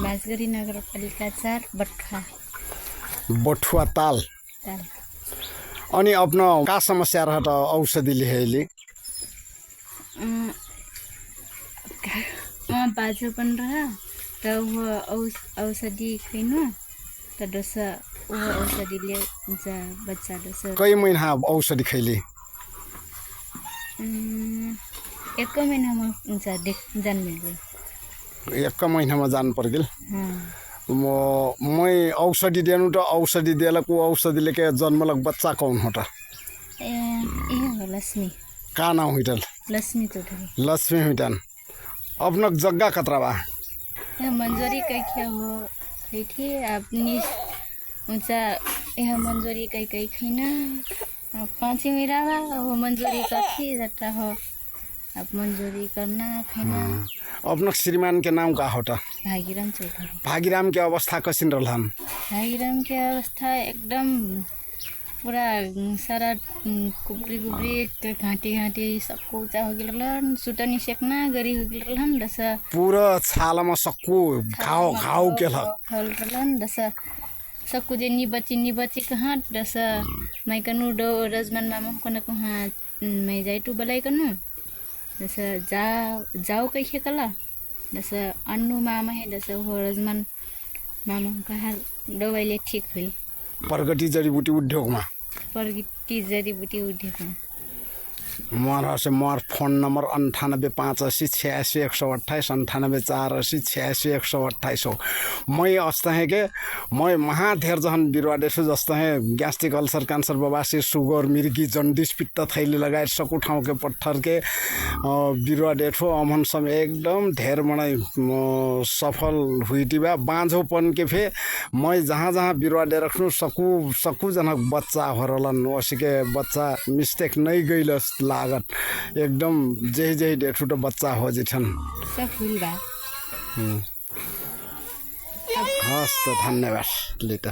माझगरी नगरपालिका 4 बठुवा बठुवा ताल अनि अपना का समस्या रहत औषधि लिहेली बाजू पण रहा तर वो औषधि खैनु तर दस वो औषधि ले जा बच्चा दस कई महीना औषधि खैली एक महिनामा जा जान मिल गयो एक महिनामा जान पर्गिल मैं औषधि देनु त औषधि देला को औषधि लेके जन्मलक बच्चा कौन होता ए हो लक्ष्मी का नाम हुइटल लक्ष्मी चौधरी लक्ष्मी हुइटन अपनक जग्गा कतरा बा मंजूरी कई हो खै थी अपनी ऊंचा यह मंजूरी कई खैना 5 मेरा वो मंजूरी करती जाता हो अब मंजूरी करना खैना अपनक श्रीमान के नाम का होता भागीराम चौधरी भागीराम के अवस्था कसिन रहलन भागीराम के अवस्था एकदम पूरा सारा कुबरी घाटी सबको ऊंचा हो गेलन सुटनी सेकना गरी हो गेलन दस पूरा छालामा सक्कु घाउ केला फल रहलन दस सबको जे नी बच्ची कहाँ दस मैं कनु डो रजमान मामा कोना कहाँ मैं जाई टू बलाई कनु दस जाओ कैसे कला दस अन्नू मामा है दस हो रजमान मामा कहाँ दवाईले ठीक हुई प्रगति जडीबुटी उद्योगमा प्रगति जडीबुटी उद्योगमा मोर फोन नंबर 9858866128 9848866128 हो मैं अस्ता है के मैं महाधेर जहन बिरुवा देसु जस्ता है ग्यास्ट्रिक अल्सर कैंसर बवासीर सुगर मिर्गी जन्डिस पित्त थैली लगायत सकु ठाउँ के पत्थर के बिरुवा देठो अमन समय एकदम धेर मनै सफल हुइटिबा बाँझोपन के फे मैं जहाँ बिरुवा दे रखनु सकु जनक बच्चा हरलन ओसिके बच्चा मिस्टेक नहीं गइलस लागत एकदम जही डेठु तो बच्चा हो जिठन सब फूल बा हस्त धन्यवाद लेता